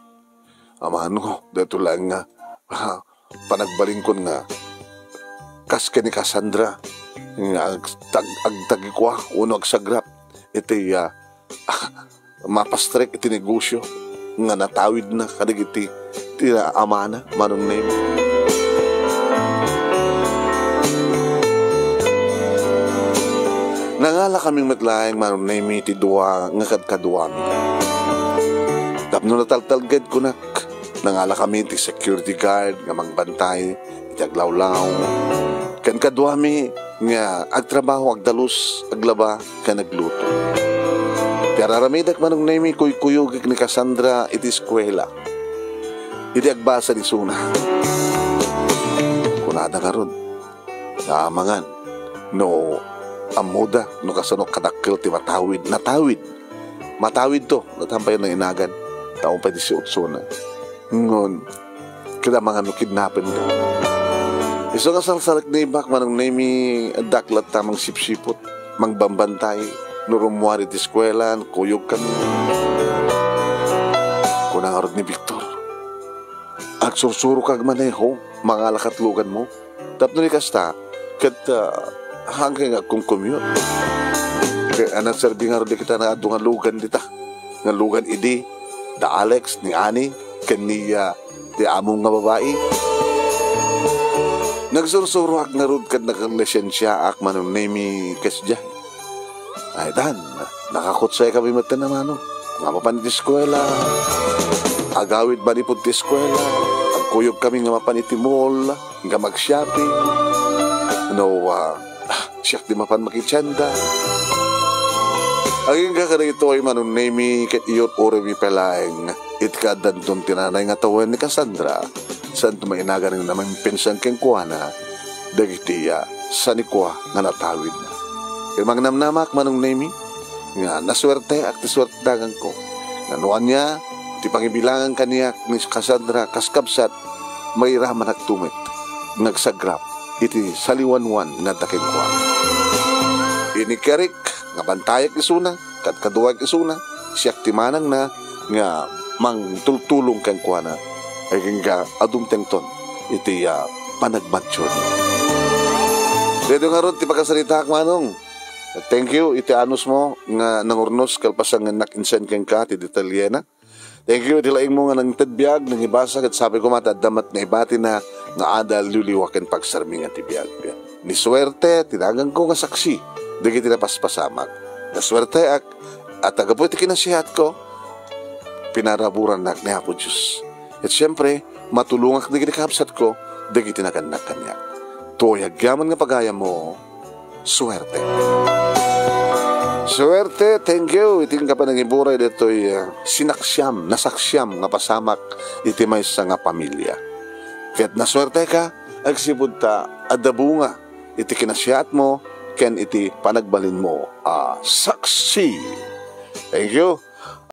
Amano, daytoy laeng nga, ah, panagbalinkon nga kas ken ni Cassandra nga agtag-, agtagikua wenno agsagrap iti, ah, mapastrek iti negosio nga natawidna kadagiti ti amana, Manong Nemi." Nangalakami met laeng, Manong Nemi, ti dua nga kadkaduami. Tapno nataltalged, kunak, nangalakami ti security guard nga magbantay iti aglawlaw. Ken kaduami nga agtrabaho, agdalus, aglaba, ken agluto. Ti ar-aramidek, Manong Nemi, kuykuyogek ni Cassandra iti eskuela, idi agbasa ni Suna. Kunada ngarud, naamangan no ammoda no kasano kadakkel ti matawid. Natawid. Matawidto, no, ta awan pay nainagan. Taon pay disiotso na. Ngem, kada mga no kidnapenda. Isu nga salsalaknibak, Manong Nemi, addak latta mangsipsipot, mangbambantay, no rummuar iti eskuela, kuyogkan. Kuna ngarud ni Victor, "Agsursuro ka agmaneho, mangalakat luganmo. Tapno ni kasta, ket, ah, haanka nga agkumkumyot. Ket, ah, nagserbi ngarud dagita nga adu nga lugan dita. Nga lugan idi, da Alex, ni Ani, ken ni, ah, ti amom nga babai." Nagsursuroak ngarud ket naglisiensiaak, Manong Nemi, kasdiay. Ay, dan, nakakutsay kami met a mano. Nga mapan iti eskuela, agawid manipud ti eskuela, agkuyog kami nga mapan iti mall, nga mag-shopping. No, ah, siak ti mapan makitienda. Agingga kadagitoy, Manong Nemi, ket iyot uray mi pay laeng iti kaaddanton ti nanay nga tawen ni Cassandra, saanto mainagan nga namampiensan kenkuana dagiti, ah, sanikua nga natawidna. Ket mangnamnamak, Manong Nemi, nga nasuerteak ti suerte dagangko. Nga no ania ti pangibilangan kaniak ni Cassandra kas kabsat, mairamanak met nga agsagrap iti saliwanwan nga adda kenkuana. Inikerik nga bantayek isuna, kadkaduaek isuna, siak ti manangna nga mangtultulong kenkuana. Agingga a dumtengton iti, ah, panagmatiurna. Daytoy ngarud ti pakasaritaak, Manong. Thank you iti anusmo nga nangurnos kalpasanna nga in-send kenka ti detalyena. Thank you iti laingmo nga nangted biag, nangibasa, ket sapay koma ta adda met naibatina nga adda liwliwa ken pagsarmingan ti biag. Ni suerte ti dagangko nga saksi dagiti napaspasamak. Nasuerteak, a ta gapu iti kinasiatko, pinaraburannak ni Apo Dios. Ket siempre, matulongak dagiti kabsatko dagiti nagannak kaniak. Toy agyaman nga pagayammo, suerte. Suerte, thank you. Iti nga panangiburay ditoy, ah, sinaksiam, nasaksiam nga pasamak iti maysa nga pamilia. Ket nasuerteka, agsipud ta adda bunga iti kinasiatmo ken iti panagbalinmo a saksi. Thank you.